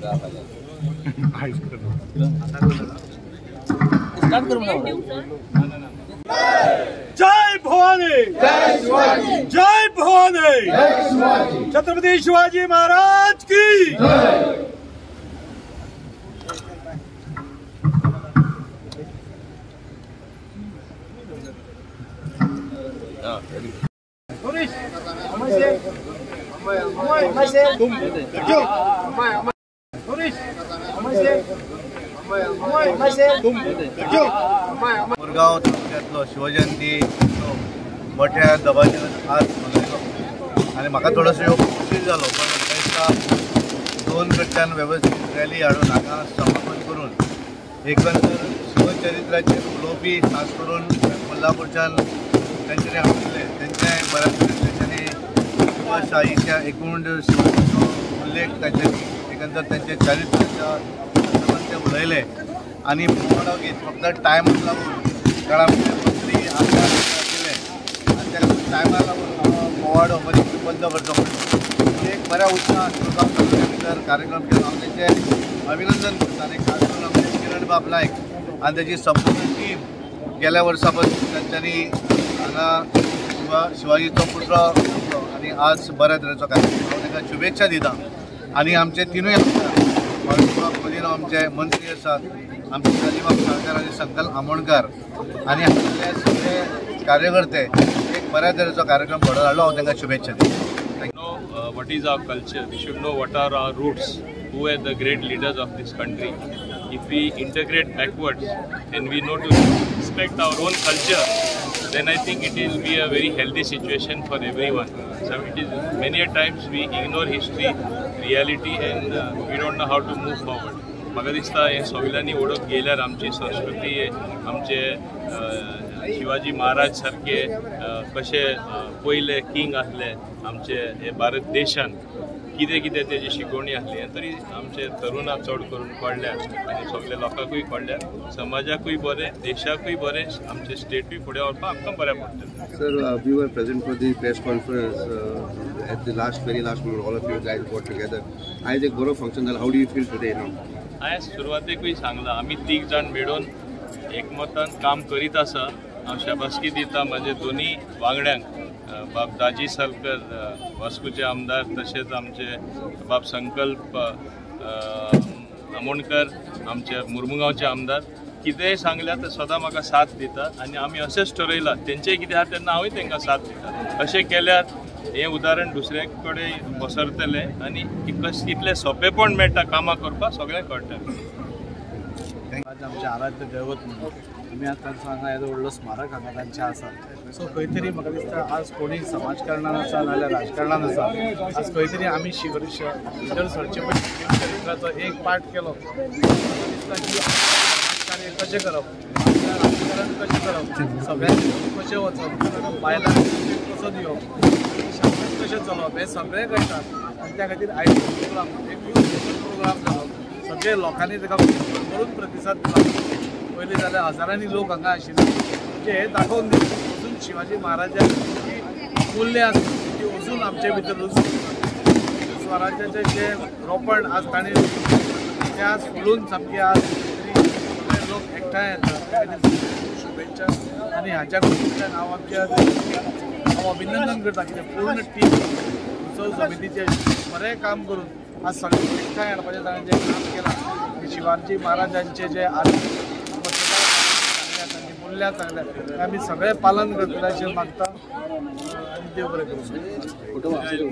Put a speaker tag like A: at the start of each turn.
A: जय भवानी, जय शिवाजी, जय भवानी, जय शिवाजी, छत्रपति शिवाजी महाराज की जय।
B: मुरगांव तालुक्यांतलो शिवजयंती मोठ्या दबाज्यान आज मनयलो आनी म्हाका थोडोसो येवपाक उशीर जालो, पण म्हाका दिसता दोन कडच्यान वेवस्थीत रॅली हाडून हांगा समापन करून एकंदर शिवचरित्राचेर उलोवपी खास करून कोल्हापूरच्यान तांच्यांनी आपयल्ले तेंचें बऱ्याच तांच्यांनी शिवशाहीच्या एकूण शिवाजीचो उल्लेख तांच्यांनी एकंदर तेंचे चारित्र्याच्या संदर्भात ते उलयले आनी पोवाडो गीत फक्त टायमाक लागून, कारण आमचे मंत्री आमदार आशिल्ले आनी ताका टायमाक लागून पोवाडो मदीं बंद करचो पडलो. एक बऱ्या उत्साहान मुरगांव तालुक्या भितर कार्यक्रम केलो. हांव तेंचें अभिनंदन करता आनी खास करून आमचे किरण बाब नायक आनी तेजी संपूर्ण टीम गेल्या वर्सा पासून तांच्यांनी हांगा शिवाजीचो पुतळो घातलो आनी आज बऱ्या तरेचो कार्यक्रम. हांव तांकां शुभेच्छा दिता आनी आमचे तिनूय आमदार बाब गुदिन्हो आमचे मंत्री आसात, आमचे राजीबाब साळकार आनी संकल्प आमोणकर आनी हांगासरले सगळे कार्यकर्ते एक बऱ्या तरेचो कार्यक्रम घडोवन हाडलो. हांव तांकां शुभेच्छा दिता.
C: Know what is our culture, we should know what are our roots, who are the great leaders of this country. If we integrate backwards and we know to respect our own culture, then I think it will be a very healthy situation for everyone. So it is many a times we ignore history, reality, and we don't know how to move forward. म्हाका दिसता हे सगळ्यांनी ओळख गेल्यार आमची संस्कृती, आमचे शिवाजी महाराज सारके कशे पयले किंग आसले आमचे हे भारत देशान, कितें कितें तेजी शिकवणी आसली तरी आमचे तरुणाक चड करून कळ्ळ्या आनी सगल्या लोकांकूय कळ्ळ्या, समाजाकूय बरें, देशाकूय बरें, आमचे स्टेटूय फुडें व्हरपाक आमकां बरें पडटलें.
D: Sir, we were present for the press conference at the last, very last moment, all of you guys got together. आयज एक बरो फंक्शन जालो. How do you feel today now?
C: हांवें सुरवातेकूय सांगलां, आमी तीग जाण मेळून एकमतान काम करीत आसा. हांव शाबासकी दिता म्हजे दोनूय वांगड्यांक, बाब दाजी सालकर वास्कोचे आमदार, तशेंच आमचे बाब संकल्प आमोणकर आमचे मुर्मुगांवचे आमदार. कितेंय सांगल्यार ते सदां म्हाका साथ दिता आनी आमी अशेंच ठरयलां तेंचें कितें आसा तेन्ना हांवूय तांकां साथ दिता. अशें केल्यार हें उदाहरण दुसऱ्या कडेन पसरतलें आनी कितलें सोंपेपण मेळटा कामां करपाक सगळें कळटलें.
E: आज आमचें आराध्य दैवत म्हणून आमी आज तांचो हांगा येदो व्हडलो स्मारक हांगा तांचें आसा. सो खंय तरी म्हाका दिसता आज कोणूय समाजकारणान आसा नाजाल्यार राजकारणान आसा, आज खंय तरी आमी भितर सरचे पयलीं शिवचरित्राचो एक पार्ट केलो. म्हाका दिसता की कार्य कशें करप, राजकारण कशें करप, सगळ्यांक कशें वचप, बायलांक कसो दिवप, शासन कशें चलोवप, हें सगळें कळटा. आनी त्या खातीर आयज प्रोग्राम एक प्रोग्राम जालो, सगळे लोकांनी ताका भरभरून प्रतिसाद दिला. पयलीं जाल्यार हजारांनी लोक हांगा आशिल्ले. म्हणजे हें दाखोवन दिता अजून शिवाजी महाराजांची जी मुल्यां आसा ती अजून आमचे भितर रुजून स्वराज्याचें जें रोपण आज ताणें तें आज फुलून सामकें आज सगळे लोक एकठांय येतात. शुभेच्छा आनी हाच्या गोश्टींतल्यान हांव आमच्या हांव अभिनंदन करता कित्याक पूर्ण टीम उत्सव समितीचें बरें काम करून आज सगळें एकठांय हाडपाचें ताणें जें काम केलां, शिवाजी महाराजांचे जे आज तांची मुल्यां सांगल्या आमी सगळें पालन करतले अशें मागता आनी देव बरें करूं.